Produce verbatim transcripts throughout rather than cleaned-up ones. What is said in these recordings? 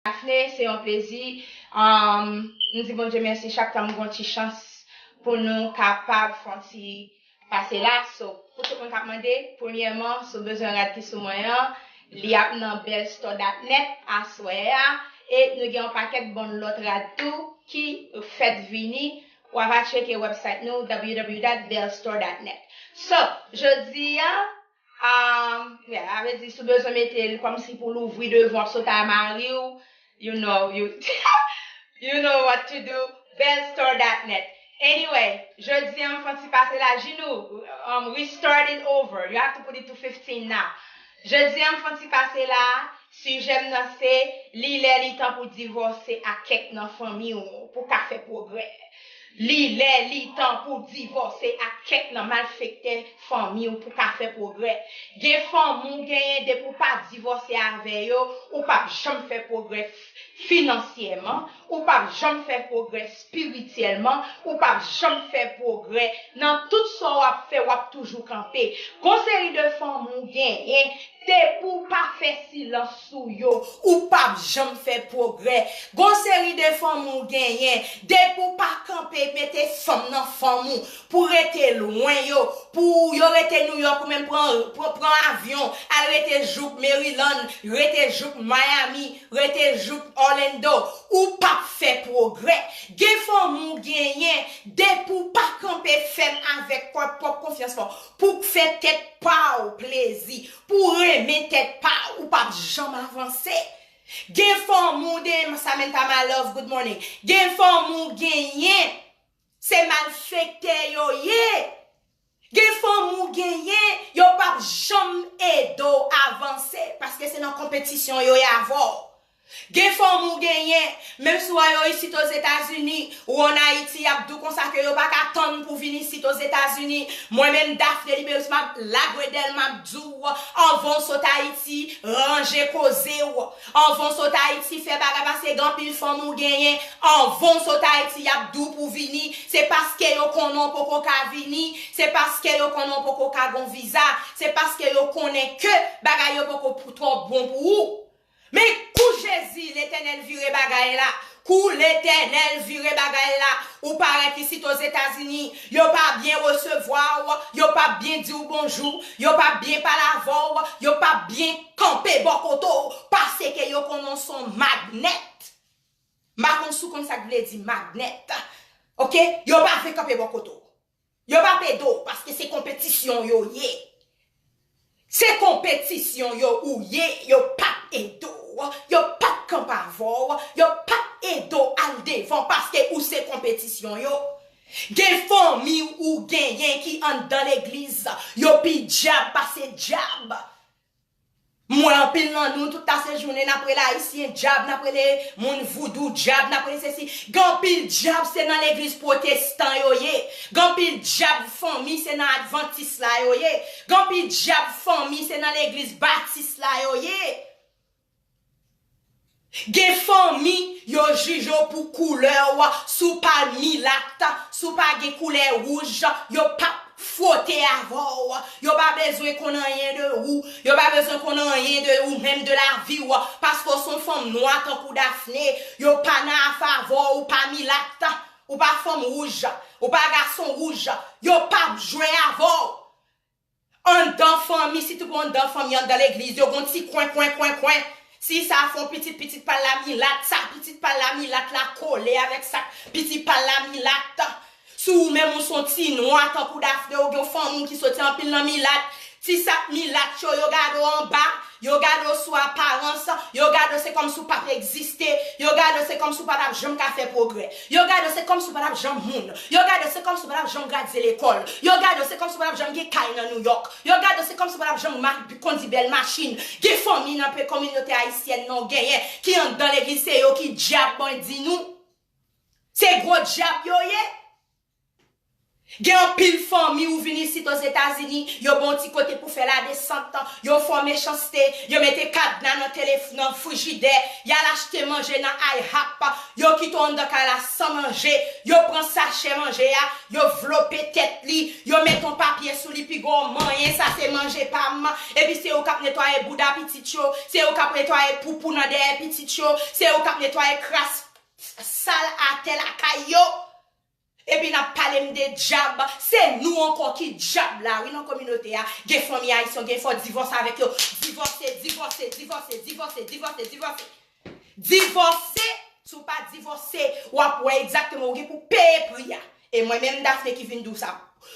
Daphné, se yon plezi. Um, m di Bondye mèsi chak tan m gon ti chans pou nou kapab fè yon ti pase la. So, pou tout moun k ap mande, premyèman, si w bezwen rad ki sou mwen an, li ap nan bellstore dot net aswè a. E nou gen yon pakèt bon lòt rad tou ki fèt vini. W ava tcheke website nou, w w w dot bellstore dot net. So, jodi a, um, yeah, sa vle di, si w bezwen mete l kòmsi pou louvri devan, w ap sot al mari w, you know, you, you know what to do, bellstore dot net. Anyway, jodi a m fè yon ti pase la, Jinou, um, we starting over. You have to put it to fifteen now. Jodi a m fè yon ti pase la, sijè m nan se, li lè li tan pou divòse ak kèk nan fanmi w pou ka fè pwogrè. Li lè li tan pou divòse ak kèk nan malfektè fanmi w pou ka fè pwogrè. Gen fanmi w genyen, depi w pa divòse avè yo, ou p ap janm fè pwogrè f-, finansyèman, ou p ap janm fè pwogrè espirityèlman, ou p ap janm fè pwogrè nan tout sa w ap fè, w ap toujou kanpe. Gon seri de fanmi w genyen, depi w pa fè silans sou yo, ou p ap janm fè pwogrè. Gon seri de fanmi w genyen, depi w pa kanpe mete fanm nan fanm ou, pou rete lwen yo, pou yo rete New York ou menm pran, pran, pran avyon, al rete jouk Maryland, rete jouk Miami, rete jouk Orlando, ou p ap fè pwogrè. Gen fanmi w genyen, depi w pa kanpe fèm avèk pwòp, pwòp konfyans pa w, pou w fè tèt pa w plezi, pou w renmen tèt pa w, ou p ap janm avanse. Gen fanmi w, de Samantha, my love, good morning. Gen fanmi w genyen, se malfektè yo ye. Gen fanmi w genyen, yo p ap janm ede w avanse, paske se nan konpetisyon yo ye avè w. Gen fanmi w genyen, menm si w wè yo isit Ozetazini, ou ann Ayiti, y ap di w konsa ke yo pa ka tann pou vin isit Ozetazini. Mwen menm, Daphné Liberus, m ap lagwedèl, m ap di w, anvan w sot Ayiti, ranje koze w. Anvan w sot Ayiti, fè bagay, paske gen anpil fanmi w genyen, anvan w sot Ayiti, y ap di w pou vini. Se paske yo konnen w poko ka vini, se paske yo konnen w poko ka gon viza, se paske yo konnen ke bagay yo poko pou, twò bon pou ou. Men kou Jezi, Letènèl vire bagay la, kou Letènèl vire bagay la, ou parèt isit Ozetazini, yo pa byen resevwa w, yo pa byen di w bonjou, yo pa byen pale avè w, yo pa byen kanpe bò kote w, paske yo konnen w se yon magnèt. M pa konn si w konn sa k vle di magnèt. Oke? Yo pa vle kanpe bò kote w. Yo p ap ede w, paske se konpetisyon yo ye. Se konpetisyon yo ou ye, yo p ap ede w, yo p ap kanpe avè w, yo p ap ede w al devan, paske ou se konpetisyon yo. Gen fanmi ou genyen ki anndan legliz, yo pi dyab pase dyab. M wè anpil nan nou, tout la se jounen, n ap rele Ayisyen dyab, n ap rele moun voudou dyab, n ap rele sesi. Gen anpil dyab, se nan legliz pwotestan yo ye. Gen anpil dyab fanmi, se nan advantis la yo ye. Gen anpil dyab fanmi, se nan legliz batis la yo ye. Gen fanmi, yo jije w pou koulè w, si w pa milat, si w pa gen koulè wouj, yo p ap fwote avè w. Yo pa bezwen konn anyen de ou. Yo pa bezwen konn anyen de ou, menm de lavi w. Paske w se yon fanm nwa tankou Daphné. Yo pa nan afè avè w, ou pa milat. Ou pa fanm wouj. Ou pa gason wouj. Yo p ap jwe avè w. Anndan fanmi, sitou pou anndan fanmi, anndan legliz, yo gon ti kwen, kwen, kwen, kwen. Si sa fè yon pitit, pitit pa l la milat, sa pitit pa l la milat la kole avèk sa pitit pa l la milat. Si ou menm ou se yon ti nwa tankou Daphné, ou gen yon fanmi w ki soti anpil nan milat, ti sa milat yo, yo gade w anba, yo gade w sou aparans, yo gade w se kòmsi w p ap egziste, yo gade w se kòmsi w pa t ap janm ka fè pwogrè. Yo gade w se kòmsi w pa t ap janm moun. Yo gade w se kòmsi w pa t ap janm gradye lekòl. Yo gade w se kòmsi w pa t ap janm gen kay nan New York. Yo gade w se kòmsi w pa t ap janm ma-, kondi bèl machin. Gen fanmi nan pe-, kominote ayisyèn nan w genyen ki anndan legliz, se yo ki dyab, mwen di nou. Se gwo dyab yo ye. Gen anpil fanmi ou vin isit Ozetazini, yo ba w ti kote pou fè ladesant, yo fè w mechanste, yo mete kadna nan telef-, nan frijidè, y al achte manje nan IHOP, yo kite w anndan kay la san manje, yo pran sachè manje a, yo vlope tèt li, yo mete yon papye sou li, piga w manyen, sa se manje pa m, epi se yo k ap netwaye bouda pitit yo, se yo k ap netwaye poupou nan dèyè pitit yo, se yo k ap netwaye kras sal atè lakay yo. Epi n ap pale m de dyab. Se nou ankò ki dyab la, wi, nan kominote a. Gen fanmi ayisyen, gen fò divòse avèk yo. Divòse, divòse, divòse, divòse, divòse, divòse. Divòse, si w pa divòse, w ap wè egzakteman ou gen pou peye pri a. E mwen menm Daphné ki vin di w sa.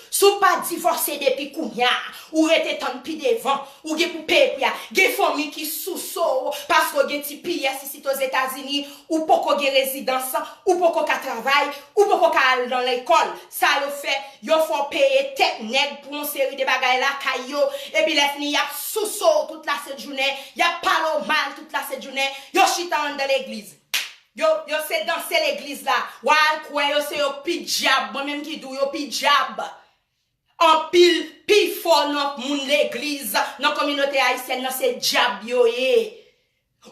Si w pa divòse depi kounye a, ou rete tann pi devan, ou gen pou peye pri a. Gen fanmi ki souse w paske w gen ti pyès isit Ozetazini, ou poko gen rezidans, ou poko ka travay, ou poko ka al nan lekòl. Sa yo fè, yo fè w peye tèt nèg pou yon seri de bagay lakay yo, epi lè fini y ap souse w tout lasent jounen, y ap pale w mal tout lasent jounen, yo chita anndan legliz. Yo, yo se danse legliz la. W a al kwè yo se yo k pi dyab. Mwen menm ki di w yo pi dyab. Anpil, pifò nan moun legliz, nan kominote ayisyèn nan, se dyab yo ye.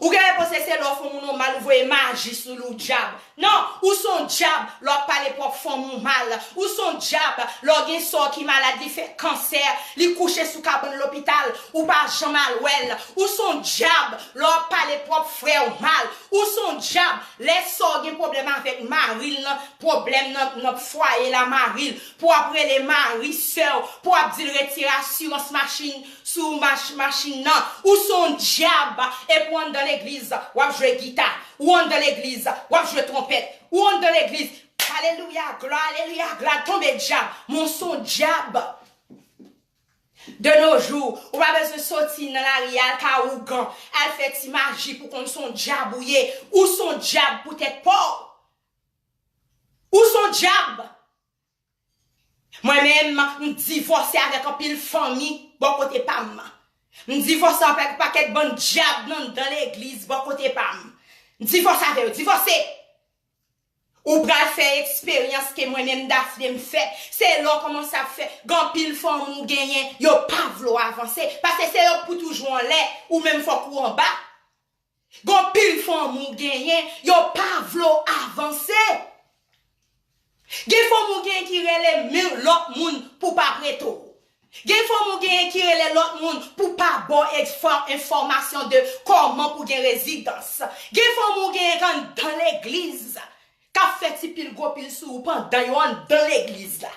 Ou genlè panse se lè w fè yon moun yon mal, ou voye maji sou li, ou dyab. Non, ou se yon dyab lè w ap pale pwòp fanmi w mal. Ou se yon dyab lè w gen sè w ki malad, li fè kansè, li kouche sou kabann lopital, ou pa janm al wè l. Ou se yon dyab lè w ap pale pwòp frè w mal. Ou se yon dyab lè sè w gen pwoblèm avèk mari l nan, pwoblèm nan, nan fwaye la mari l, pou w ap rele mari sè w, pou w ap di l retire asirans machin sou mach-, machin nan. Ou se yon dyab, epi w anndan legliz, w ap jwe gita. Ou anndan legliz, w ap jwe twonpèt. Ou anndan legliz, alelouya, glwa, alelouya, glwa, tonbe dyab. Men w se yon dyab. De nos jours, ou pa bezwen soti nan lari al ka ougan, al fè ti maji pou konn se yon dyab ou ye. Ou se yon dyab pou tèt pa w. Ou se yon dyab. Mwen menm, m divòse avèk anpil fanmi bò kote pa m. M divòse avèk pakèt bann dyab nan, nan legliz bò kote pa m. M divòse avè yo, divòse. Ou pral fè eksperyans ke mwen menm Daphné m fè. Se lè w kòmanse ap fè, gen anpil fanmi w genyen, yo pa vle w avanse. Paske se yo k pou toujou anlè, ou menm fòk ou anba. Gen anpil fanmi w genyen, yo pa vle w avanse. Gen fanmi w genyen ki rele men lòt moun pou pa prete w. Gen fanmi w genyen ki rele lòt moun pou pa ba w enfò-, enfòmasyon de kòman pou gen rezidans. Gen fanmi w genyen k anndan legliz, k ap fè ti pil gwo pil sou ou pandan yo anndan legliz la.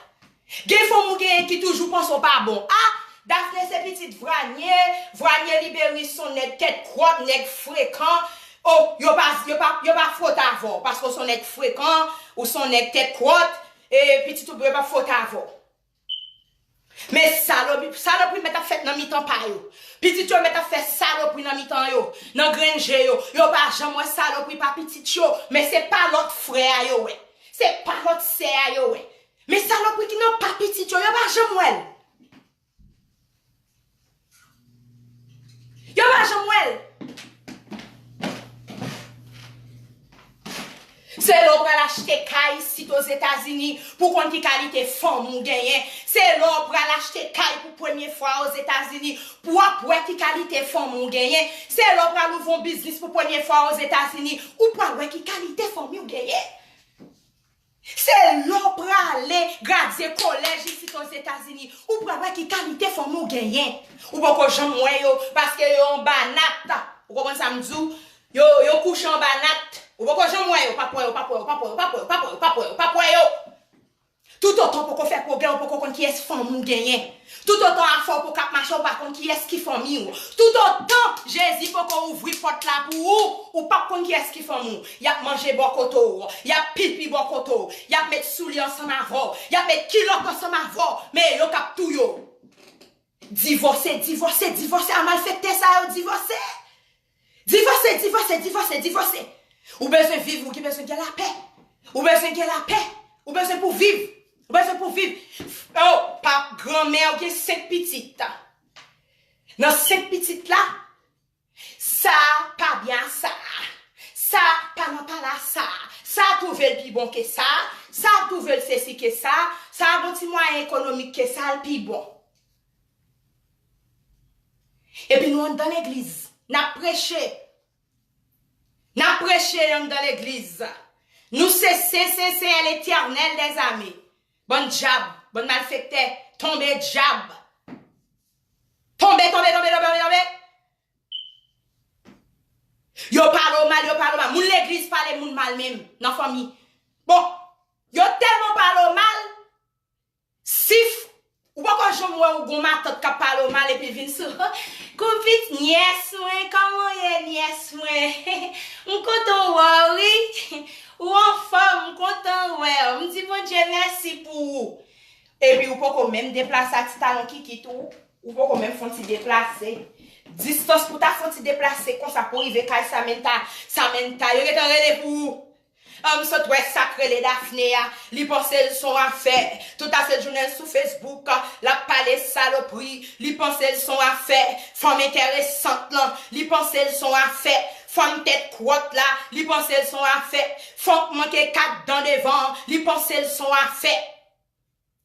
Gen fanm ou genyen ki toujou panse w pa bon. A, Daphné se pitit Vranie, Vranie Liberis se yon nèg tèt kwòt, nèg frekan. O, yo pa, yo pa, yo pa fwote avè w, paske w se yon nèg frekan, ou se yon nèg tèt kwòt, e pitit ou yo pa fwote avè w. Men salopri, salopri mèt ap fèt nan mitan pa yo. Pitit yo mèt ap fè salopri nan mitan yo, nan grenn je yo. Yo pa janm wè salopri pa pitit yo, men se pa lòt frè a yo wè. Se pa lòt sè a yo wè. Men salopri ki nan pa pitit yo, yo pa janm wè l. Yo pa janm wè l. Se lè w pral achte kay isit Ozetazini pou konn ki kalite fanm ou genyen. Se lè w pral achte kay pou premye fwa Ozetazini pou w ap wè ki kalite fanm ou genyen. Se lè w pral ouvri yon biznis pou premye fwa Ozetazini ou pral wè ki kalite fanmi w genyen. Se lè w prale gradye kolèj isit Ozetazini, ou pral wè ki kalite fanmi w genyen. Ou poko janm wè yo, paske yo anba nat. Ou konprann sa m di w? Yo, yo kouche anba nat. Ou poko janm wè yo, p ap wè yo, p ap wè yo, p ap wè yo, p ap wè yo, p ap wè yo, p ap wè yo, p ap wè yo. Toutotan w poko fè pwogrè, ou poko konn kiyès fanmi w genyen. Toutotan afè w poko ap mache, ou pa konn kiyès ki fanmi w. Toutotan Jezi poko ouvri pòt la pou ou, ou p ap konn kiyès ki fanmi w. Y ap manje bò kote w, y ap pipi bò kote w, y ap met soulye ansanm avè w, y ap met kilòt ansanm avè w, men e yo k ap touye w. Divòse, divòse, divòse, a malfektè sa yo divòse. Divòse, divòse, divòse, divòse. Ou bezwen viv, ou ki bezwen gen lapè. Ou bezwen gen lapè. Ou bezwen pou viv. Ou bezwen pou viv. O, pa granmè, ou gen senk pitit. Nan senk pitit la, sa pa byen a sa. Sa pa nan pala sa. Sa twouve l pi bon ke sa. Sa twouve l sesi ke sa. sa a gon ti mwayen ekonomik ke sa, l pi bon. Epi nou anndan legliz, n ap preche. N ap preche anndan legliz. Nou se sen, sen, sen a Letènèl dèzame. Bann dyab, bann malfektè, tonbe dyab. Tonbe, tonbe, tonbe, tonbe, tonbe, tonbe. Yo pale w mal, yo pale w mal. Moun legliz pale moun mal menm, nan fanmi. Bon, yo tèlman pale w mal, si f-, ou poko janm wè ou gon matant k ap pale w mal epi vin sou, kou pitit nyès mwen, kòman w ye nyès mwen? M kontan wè w wi. Ou anfòm, m kontan wè w. M di Bondye mèsi pou ou. Epi ou poko menm deplase ak ti talon kikit ou. Ou poko menm fè yon ti deplase. Distans pou ta fè yon ti deplase konsa pou rive kay Samantha. Samantha, yo gentan rele pou ou. Ah, m sot wè sa k rele Daphné a. Li panse l se yon afè. Tout ase jounen l sou Facebook, l ap pale salopri. Li panse l se yon afè. Fanm enteresant lan. Li panse l se yon afè. Fanm tèt kwòt la. Li panse l se yon afè. Fanm k manke kat dan devan. Li panse l se yon afè.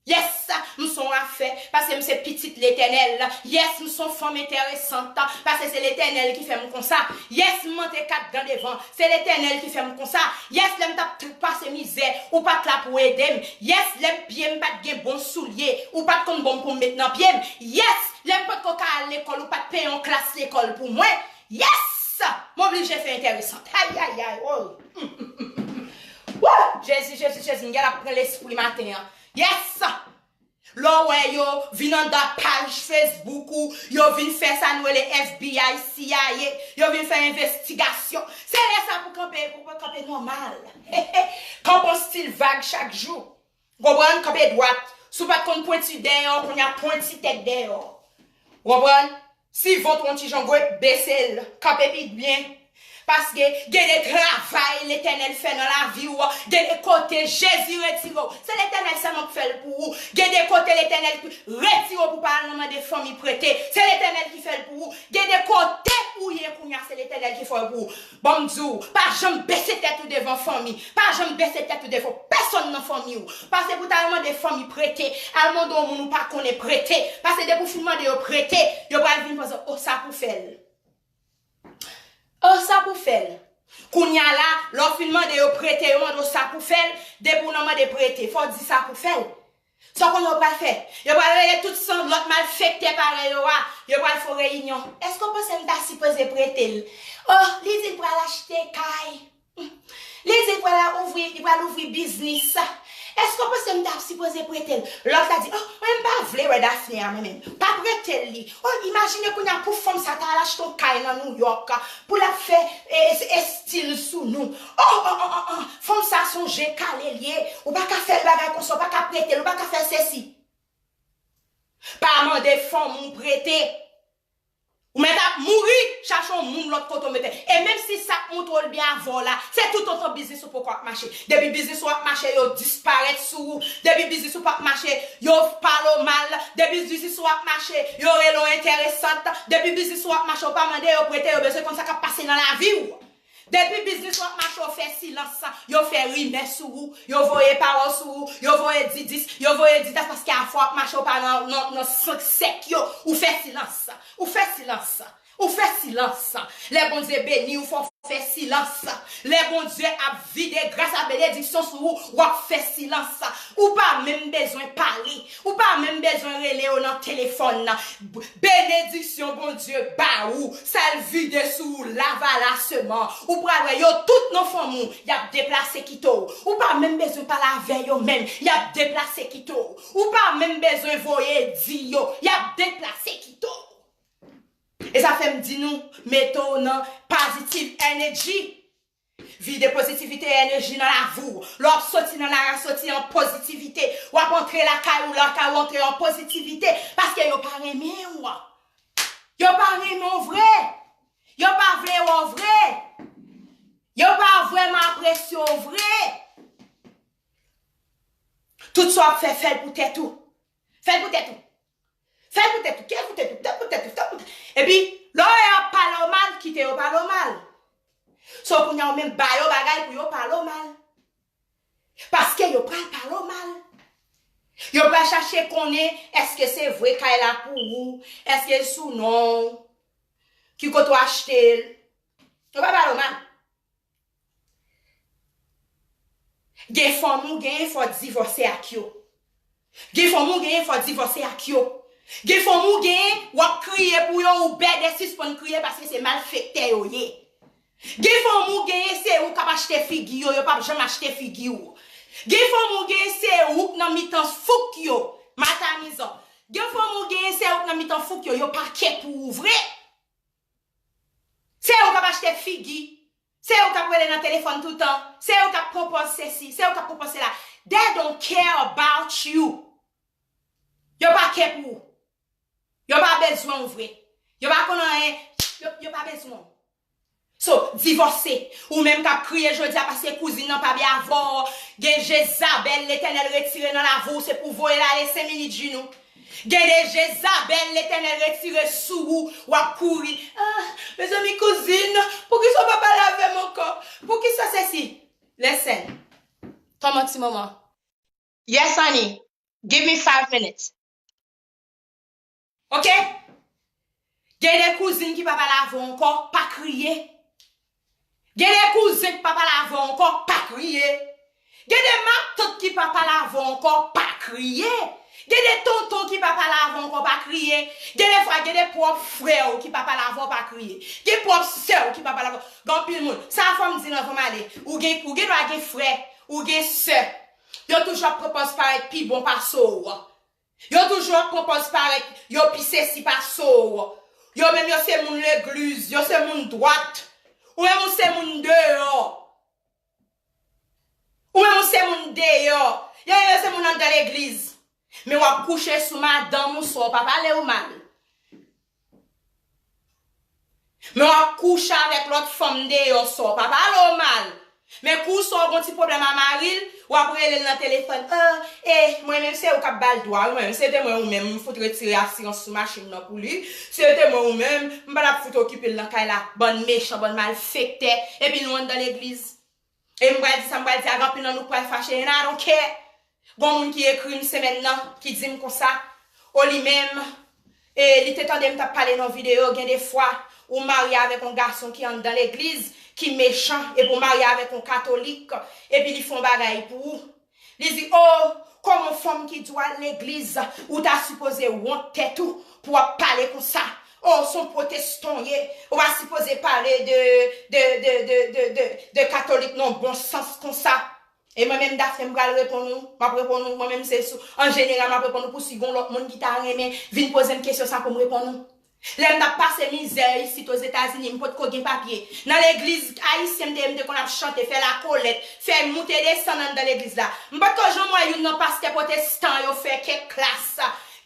Yes, m se yon afè, paske m se pitit Letènèl. Yes, m se yon fanm enteresant, paske se Letènèl ki fè m konsa. Yes, m monte kat dan devan, se Letènèl ki fè m konsa. Yes, lè m t ap t-, pase mizè, ou pa t la pou ede m. Yes, lè m pye m pa t gen bon soulye, ou pa t konn bon pou m met nan pye m. Yes, lè m potko ka al lekòl, ou pa t peye yon klas lekòl pou mwen. Yes, m oblije fè enteresant. Ayayay, oh. Woo! Jezi, Jezi, Jezi, m gen ap pran lespri maten an. Yes! Lè w wè yo vin anndan paj Facebook ou, yo vin fè sa nou rele F B I, C I A, yo vin fè envestigasyon. Se lè sa pou kanpe, pou kanpe nòmal. Kanpe yon stil vag chak jou. Konprann? Kanpe dwat. Si w pa t konn pwenti dèyè w, kounye a pwenti tèt dèyè w. Konprann? Si vant ou yon ti jan gwo, bese l. Kanpe pi byen. Paske gen de travay Letènèl fè nan lavi w, gen de kote Jezi retire w. Se Letènèl sèlman k fè l pou ou. Gen de kote Letènèl retire w pou pa al nan mande fanmi prete. Se Letènèl ki fè l pou ou. Gen de kote ou ye kounye a, se Letènèl ki fè l pou ou. Ban m di w, pa janm bese tèt ou devan fanmi. Pa janm bese tèt ou devan pèsonn nan fanmi w. Pase pou ta al mande fanmi prete, al mande yon moun ou pa konnen prete. Pase depi w fin mande yo prete, yo pral vin panse, o, sa pou fè l. O, sa pou fè l. Kounye a la, lè w fin mande yo prete, yo mande w sa pou fè l, depi w nan mande prete, fò w di sa pou fè l. Sa w konnen yo pral fè? Yo pral rele tout san lòt malfektè parèy yo a. Yo pral fè yon reyinyon. Èske w panse m ta sipoze prete l? Oh, li di l pral achte kay. Li di l pral ouvri, li pral ouvri biznis. Èske w panse m ta sipoze prete l? Lòt la di, oh, mwen m pa vle wè Daphné a mwen menm. Pa prete l li. Oh, imajine kounye a pou fanm sa ta al achte yon kay nan New York. Pou l ap fè, e, e, estil sou nou. Oh, oh, oh, oh, oh. Fanm sa se yon je kale l ye. Ou pa ka fè l bagay konsa, ou pa ka prete l, ou pa ka fè sesi. Pa mande fanmi w prete. Ou mèt ap mouri, chache yon moun lòt kote w mete. E menm si sa k montre w l byen avè w la, se toutotan biznis ou poko ap mache. Depi biznis ou ap mache, yo disparèt sou ou. Depi biznis ou p ap mache, yo pale w mal. Depi biznis ou ap mache, yo rele w enteresant. Depi biznis ou ap mache, ou pa mande yo prete, yo bezwen konn sa k ap pase nan lavi w. Depi biznis ou ap mache, ou fè silans. Yo fè rimè sou ou, yo voye pawòl sou ou, yo voye didis, yo voye didas, paske afè w ap mache, ou pa nan, nan, nan sank sèk yo, ou fè silans. Ou fè silans. Ou fè silans. Lè Bondye beni w, fò w fè silans. Lè Bondye ap vide gras ak benediksyon sou ou, w ap fè silans. Ou pa menm bezwen pale. Ou pa menm bezwen rele yo nan telefòn. B-, benediksyon Bondye ba ou, sa l vide sou ou lavalasman. Ou pral wè yo tout nan fanmi w, y ap deplase kite w. Ou pa menm bezwen pale avè yo menm, y ap deplase kite w. Ou pa menm bezwen voye di yo, y ap deplase kite w. E sa fè m di nou, mete w nan positive energy. Vide pozitivite, enèji nan lavi w. Lè w ap soti nan lari a, soti an pozitivite. W ap antre lakay ou, lakay ou antre an pozitivite. Paske yo pa renmen w. Yo pa renmen w vre. Yo pa vle wè w vre. Yo pa vrèman apresye w vre. Tout sa w ap fè, fè l pou tèt ou. Fè l pou tèt ou. Fè l pou tèt ou, fè l pou tèt ou, fè l pou tèt ou, fè l pou tèt ou. Epi, lè yo ap pale w mal, kite yo pale w mal. So, kounye a, ou menm ba yo bagay pou yo pale w mal. Paske yo pral pale w mal. Yo pral chache konnen èske se vre kay la pou ou, èske l sou non w, ki kote w achte l. Yo pa pale w mal. Gen fanm ou genyen, fò w divòse ak yo. Gen fanm ou genyen, fò w divòse ak yo. Gen fanm ou genyen, w ap kriye pou yo, ou bèdè, sispann kriye paske se malfektè yo ye. Gen fanm ou genyen, se ou k ap achte figi yo, yo p ap janm achte figi w. Gen fanm ou genyen, se ou k nan mitan fouk yo, matamizan. Gen fanm ou genyen, se ou k nan mitan fouk yo, yo pa kè pou ou vre. Se ou k ap achte figi. Se ou k ap rele nan telefòn toutan. Se ou k ap pwopoze sesi. Se ou k ap pwopoze sela. They don't care about you. Yo pa kè pou ou. Yo pa bezwen w vre. Yo pa konn anyen. Yo, yo pa bezwen w. So, divòse. Ou menm k ap kriye jodi a paske kouzin nan pa byen avè w. Gen Jezabèl Letènèl retire nan lavi w, se pou voye l ale senk minit, Jinou. Gen de Jezabèl Letènèl retire sou ou, w ap kouri. Ah, mezanmi, kouzin, poukisa w pa pale avè m ankò? Poukisa sesi? Listen. Tann yon ti moman. Yes, honey. Give me five minutes. Ok? Gen de kouzin ki pa pale avè w ankò, pa kriye. Gen de kouzen ki pa pale avè w ankò, pa kriye. Gen de matant ki pa pale avè w ankò, pa kriye. Gen de tonton ki pa pale avè w ankò, pa kriye. Gen de fwa, gen de pwòp frè w ki pa pale avè w, pa kriye. Gen pwòp sè w ki pa pale avè w. Gen anpil moun. Sa fò m di l anvan m ale. Ou gen, ou gen dwa gen frè, ou gen sè. Yo toujou ap pran pòz parèt pi bon pase w. Yo toujou ap pran pòz parèt yo pi sesi pase w. Yo menm yo se moun legliz, yo se moun dwat. Ou menm ou se moun deyò. Ou menm ou se moun deyò. Yo, yo se moun anndan legliz. Men w ap kouche sou madanm ou san w pa pale w mal. Men w ap kouche avèk lòt fanm deyò san w pa pale w mal. Men kou sa w gon ti pwoblèm a mari l, w ap rele l nan telefòn. Ah, eh, mwen menm se ou k ap ba l dwa, wi, mwen menm se te mwen ou menm, m fout retire asirans sou machin nan pou li. Se te mwen ou menm, m pa t ap fout okipe l nan kay la. Bann mechan, bann malfektè, epi nou anndan legliz. E m pral di sa m pral di a, gen anpil nan nou k pral fache, and I don't care. Gon moun ki ekri m semèn nan, ki di m konsa, o li menm, e, li te tande m t ap pale nan videyo, gen de fwa, ou marye avèk yon gason ki anndan legliz, ki mechan, epi ou marye avèk yon katolik, epi li fè yon bagay pou ou. Li di, o, kòm yon fanm ki dwe al legliz, ou ta sipoze wont tèt ou pou w ap pale konsa. O, se yon pwotestan w ye, ou pa sipoze pale de, de, de, de, de, de, de katolik nan bon sans konsa. E mwen menm Dafne m pral reponn ou, m ap reponn ou, mwen menm se sou, an jeneral m ap reponn ou pou si gon lòt moun ki ta renmen vin poze m kesyon sa pou m reponn ou. Lè m t ap pase mizè isit Ozetazini, m potko gen papye. Nan legliz ayisyen m te ye, m te konn ap chante, fè lakolèt, fè moute desann anndan legliz la. M potko janm wè youn nan pastè pwotestan yo fè kèk klas,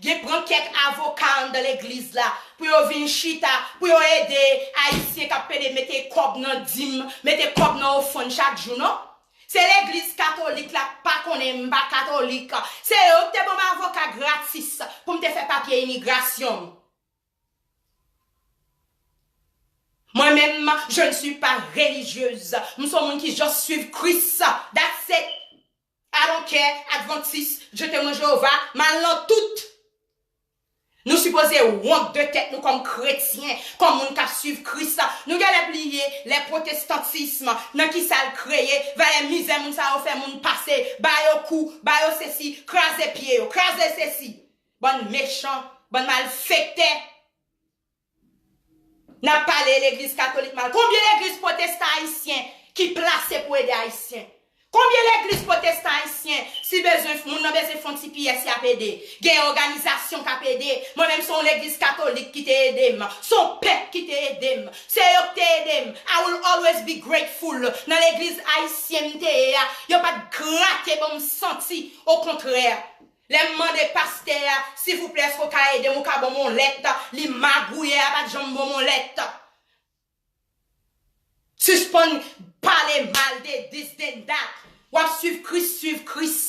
gen pran kèk avoka anndan legliz la, pou yo vin chita, pou yo ede ayisyen k ap pede mete kòb nan dim, mete kòb nan ofrann chak jou, non. Se legliz katolik la k pa konnen m pa katolik. Se yo ki te ban m avoka gratis pou m te fè papye imigrasyon m. Mwen menm, je ne suis pas religieuse. M se yon moun ki just swiv Kris. That's it. I don't care, Adventiste, Témoin de Jéhovah, m al nan tout. Nou sipoze wont de tèt nou kòm kretyen, kòm moun k ap swiv Kris. Nou genlè bliye lè pwotestantism, nan kisa l kreye, valè mizè moun sa yo fè moun pase, ba yo kou, ba yo sesi, kraze pye yo, kraze sesi. Bann mechan, bann malfektè. N ap pale legliz katolik mal. Konbyen legliz pwotestan ayisyen ki plase pou ede ayisyen? Konbyen legliz pwotestan ayisyen, si bezwen, moun nan bezwen fè yon ti pyès, y ap ede? Gen òganizasyon k ap ede. Mwen menm, se yon legliz katolik ki te ede m. Se yon pèp ki te ede m. Se yo ki te ede m. I will always be grateful. Nan legliz ayisyen m te ye a, yo pa t grate ban m santi. Okontrè. Lè m mande pastè a, silvouplè, èske w ka ede m, ou ka ban m yon lèt, li magouye a pa t janm ban m yon lèt. Sispann pale mal de this, de that. W ap swiv Kris, swiv Kris.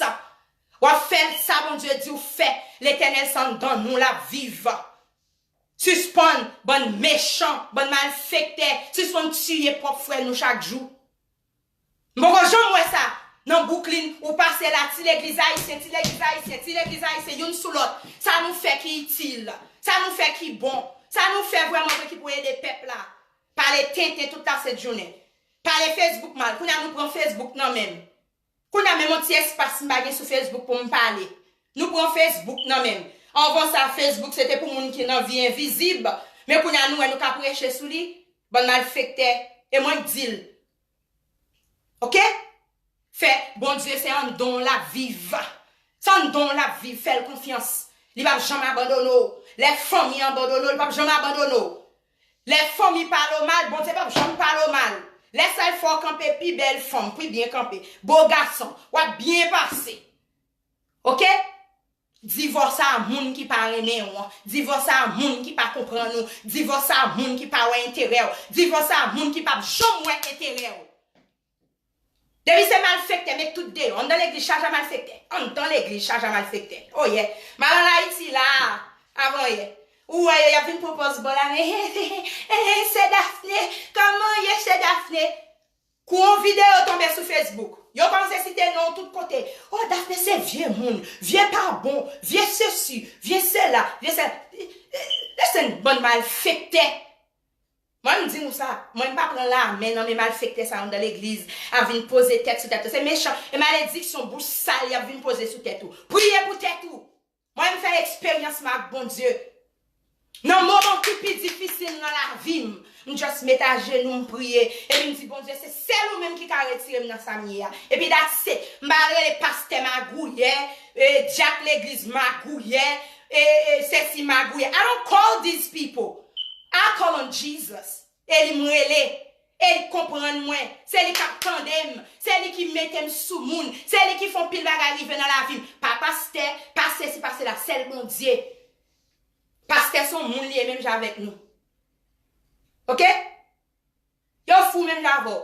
W ap fè sa Bondye di w fè. Letènèl se anndan nou l ap viv. Sispann, bann mechan, bann malfektè. Sispann tiye pwòp frè nou chak jou. M poko janm wè sa. nan Brooklyn, ou pase la, ti legliz ayisyen, ti legliz ayisyen, ti legliz ayisyen, youn sou lòt. Sa nou fè ki itil? Sa nou fè ki bon? Sa nou fè vrèman vre ki pou ede pèp la? Pale tenten tout lasent jounen. Pale Facebook mal. Kounye a nou pran Facebook nan men m. Kounye a menm yon ti espas m pa gen sou Facebook pou m pale. Nou pran Facebook nan men m. Anvan sa, Facebook se te pou moun ki nan vi envizib. Men kounye a nou wè nou ka preche sou li. Bann malfektè. E mwen k di l. Oke? Fè Bondye se anndan w l ap viv. Se anndan w l ap viv, fè l konfyans. Li p ap janm abandone w. Lè fanmi abandone w, li p ap janm abandone w. Lè fanmi pale w mal, Bondye p ap janm pale w mal. Lè sa l fè w kanpe pi bèl fanm, pi byen kanpe, bo gason, w ap byen pase. Oke? Divòse a moun ki pa renmen w, divòse a moun ki pa konprann ou, divòse a moun ki pa wè enterè w, divòse a moun ki p ap janm wè enterè w. Depi se malfektè, met tout deyò. Anndan legliz chaje a malfektè. Anndan legliz chaje a malfektè. Oh yeah. M al ann Ayiti la, avan yè. Ou wè yo, y ap vin pran pòz bò la, men se Daphné. Kòman w ye, se Daphné? Kou yon videyo tonbe sou Facebook, yo kòmanse site non w tout kote. Oh, Daphné se vye moun, vye pa bon, vye sesi, vye sela, vye sela. Listen, bann malfektè. Mwen, m di nou sa, mwen, m pa pran lamen nan men malfektè sa yo anndan legliz, ap vin poze tèt sou tèt yo. Se mechan, e malediksyon bouch sal y ap vin poze sou tèt ou. Priye pou tèt ou. Mwen, m fè eksperyans mwen ak Bondye. Nan moman ki pi difisil nan lavi m, m just met ajenou, m priye, epi m di, Bondye, se sèl ou menm ki ka retire m nan sa m ye a. Epi that's it. M pa al rele pastè magouyè, e, dyak legliz magouyè, e, e, sesi magouyè. I don't call these people. I call on Jesus. E li m rele. E li konprann mwen. Se li k ap tande m. Se li ki mete m sou moun. Se li ki fè yon pil bagay rive nan lavi m. Pa pastè, pa sesi, pa sela. Sèl Bondye. Pastè se yon moun li ye menm jan avèk nou. Oke? Yo fou menm jan avè w.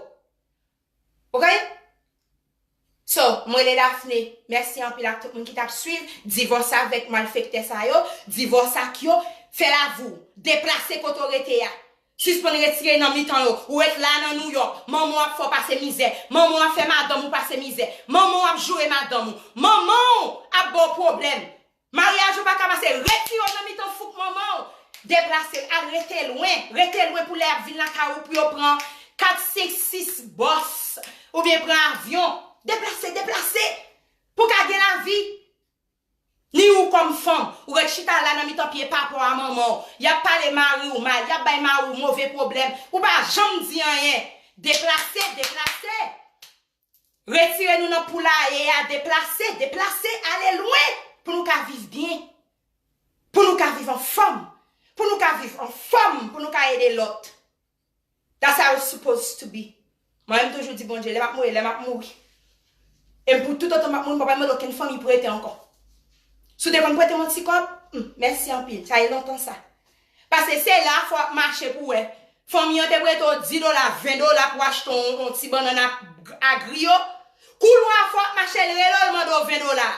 Oke? So, m rele Daphné. Mèsi anpil ak tout moun ki t ap swiv. Divòse avèk malfektè sa yo. Divòse ak yo. Fè lavi w. Deplase kote w rete a. Sispann retire nan mitan yo. Ou ret la nan Nouyòk. Manman w ap fè w pase mizè. Manman w ap fè madanm ou pase mizè. Manman w ap joure madanm ou. Manman w ap ba w pwoblèm. Maryaj ou pa ka pase, retire w nan mitan fouk manman w. Deplase, al rete lwen, rete lwen pou lè y ap vin lakay ou pou yo pran kat, senk, sis bòs, oubyen pran avyon. Deplase, deplase, pou w ka gen lavi. Ni ou kòm fanm, ou ret chita la nan mitan pye papa w a manman w. Y ap pale mari w mal, y ap bay mari w move pwoblèm. Ou pa janm di anyen. Deplase, deplase. Retire nou nan poulaye a, deplase, deplase, ale lwen pou nou ka viv byen, pou nou ka viv anfòm, pou nou ka viv anfòm, pou nou ka ede lòt. That's how it's supposed to be. Mwen, m toujou di Bondye, lè m ap mouri, lè m ap mouri. E m pou toutotan m ap mouri, m pa pral mande okenn fanmi prete ankò. Si w te konn prete m yon ti kòb, hmm, mèsi anpil. Sa e lontan sa. Paske se la fò w ap mache pou w wè. Fanmi an te prete w dis dola, ven dola pou w achte yon, yon ti bannann a, a griyo. Kou lwa fò w ap mache, l rele w, l mande w ven dola.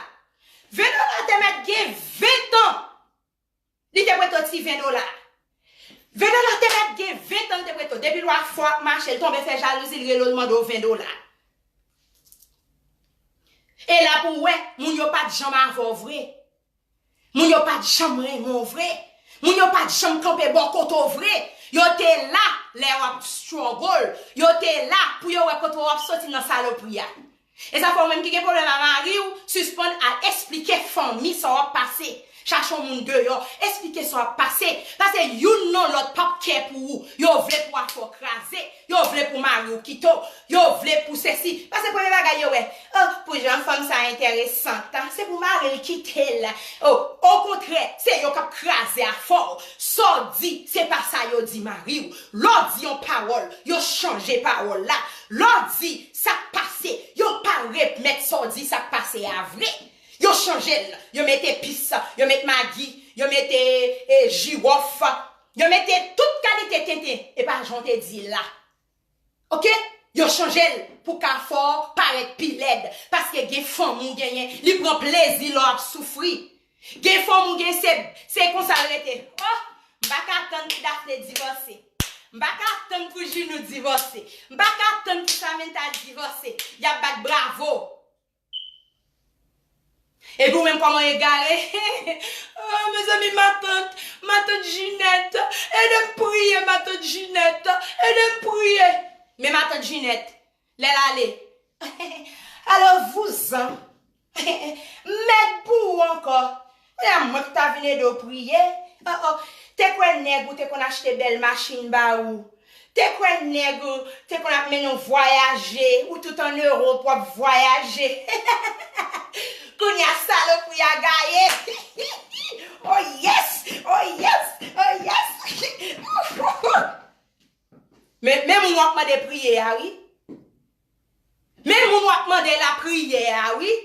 Ven dola te mèt gen ven tan. Li te prete w ti ven dola. Ven dola te mèt gen ven tan, li te prete w. Depi lwa fò w ap mache, l tonbe fè jalouzi, l rele w, l mande w ven dola. E la pou w wè, moun yo pa t janm avè w vre. Moun yo pa t janm renmen w vre. Moun yo pa t janm kanpe bò kote w vre. Yo te la lè w ap struggle. Yo te la pou yo wè kote w ap soti nan salopri a. E sa fè w menm ki gen pwoblèm a mari w, sispann al esplike fanmi sa w ap pase. Chache yon moun deyò, esplike sa w ap pase. Paske youn nan lòt p ap kè pou ou. Yo vle pou afè w kraze. Yo vle pou mari w kite w. Yo vle pou sesi. Paske premye bagay yo wè, oh, pou jan fanm sa enteresan, se pou mari l kite l. Oh, okontrè, se yo k ap kraze afè w. Sa w di, se pa sa yo di mari w. Lè w di yon pawòl, yo chanje pawòl la. Lè w di sa k pase, yo pa remèt sa w di sa k pase a vre. Yo chanje l. Yo met epis, yo met magi, yo met, e, jiwòf, yo met tout kalite tenten. E pa jan w te di l la. Oke? Yo chanje l pou ka fè w parèt pi lèd. Paske gen fanm ou genyen, li pran plezi lè w ap soufri. Gen fanm ou gen, se, se konsa l rete. Oh, m pa ka tann pou Daphné divòse. M pa ka tann pou Junou divòse. M pa ka tann pou Samantha divòse. Y ap bat bravo. Epi ou menm kòman egare? Oh, mezanmi, matant, matant Jinèt, ede m priye, matant Jinèt, ede m priye. Men matant Jinèt, lè l ale. Alo vouzan. Mèd pou ou ankò. Kounye a mwen ki ta vin ede w priye. Oh, oh. Te kwè nèg ou te konn achte bèl machin ba ou. Te kwè nèg ou te konn ap mennen w vwayaje. Ou tout an Ewòp w ap vwayaje. Kounye a salopri a gaye. Oh yes! Oh yes! Oh yes! Men, men moun w ap mande priye a wi. Men moun w ap mande lapriyè a wi.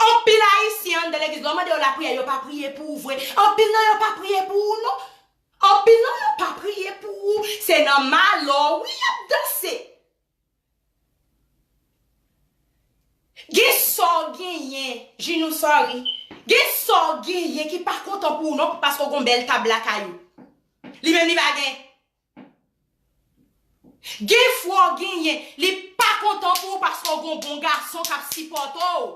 Anpil Ayisyen anndan legliz, lè w mande yo lapriyè, yo pa priye pou ou vre. Anpil nan yo pa priye pou ou non. Anpil nan yo pa priye pou ou. Se nan malè w wi y ap danse. Gen sa w genyen, Jinou, sorry. Gen sa w genyen ki pa kontan pou ou non, paske w gon bèl tab lakay ou. Li menm li pa gen. Gen fwa w genyen, li pa kontan pou ou paske w gon bon gason k ap sipòte w.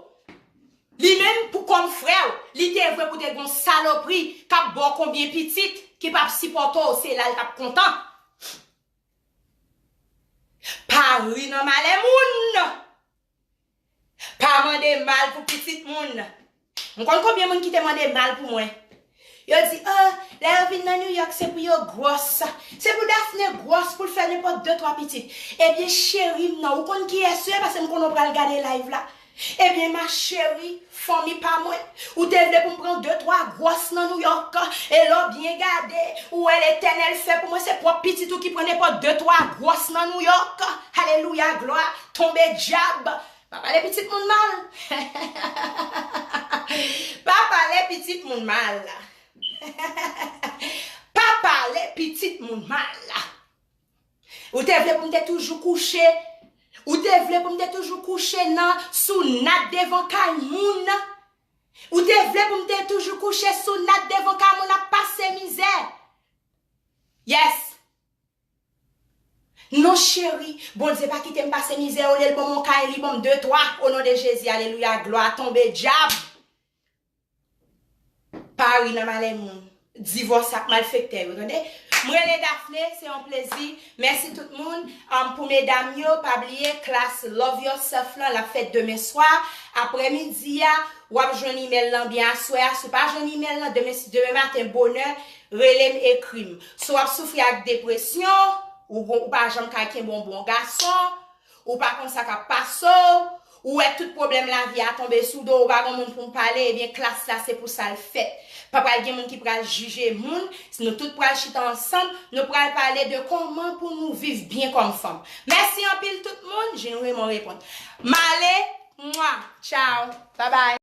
Li menm pou kòm frè w, li te vle pou te gon salopri k ap ba w konbyen pitit ki p ap sipòte w, se la l t ap kontan. Pa ri nan malè moun. Pa mande mal pou pitit moun. M konn konbyen moun ki te mande mal pou mwen. Yo di, oh, lè yo vin nan New York, se pou yo gwòs. Se pou Daphné gwòs pou l fè nenpòt de twa pitit. Ebyen, cheri m nan, ou konn kiyès ou ye, paske m konnen w pral gade live la. Ebyen, ma chérie, fanmi pa mwen, ou te vle pou m pran de twa gwòs nan New York, e lè w byen gade, ou wè Letènèl fè pou mwen, se pwòp pitit ou ki pran nenpòt de twa gwòs nan New York. Alelouya, glwa, tonbe dyab. Pa pale pitit moun mal. Pa pale pitit moun mal. Pa pale pitit moun mal. Ou te vle pou m te toujou kouche. Ou te vle pou m te toujou kouche nan, sou nat devan kay moun. Ou te vle pou m te toujou kouche sou nat devan kay moun ap pase mizè. Yes. Non, cheri, Bondye pa kite m pase mizè, olye l ban m yon kay, li ban m de twa, o non de Jezi, alelouya, glwa, tonbe dyab. Pa ri nan malè moun. Divòse ak malfektè yo, tande. M rele Daphné, se yon plezi. Mèsi tout moun. Um, pou medam yo, pa bliye klas Love Yourself lan, l ap fèt demen swa, aprèmidi a, w ap jwenn imèl lan byen aswè a. Si w pa jwenn imèl lan, demen, demen maten, bonè, rele m, ekri m. Si w ap soufri ak depresyon, ou, ou pa janm ka kenbe yon bon gason, ou pa konn sa k ap pase w, ou wè tout pwoblèm lavi a tonbe sou do w, ou pa gen moun pou w pale, ebyen klas la se pou sa l fèt. Pa pral gen moun ki pral jije moun, nou tout pral chita ansanm, nou pral pale de kòman pou nou viv byen kòm fanm. Mèsi anpil tout moun, Jean Raymond reponn. M ale, mwa, tchaw, babay.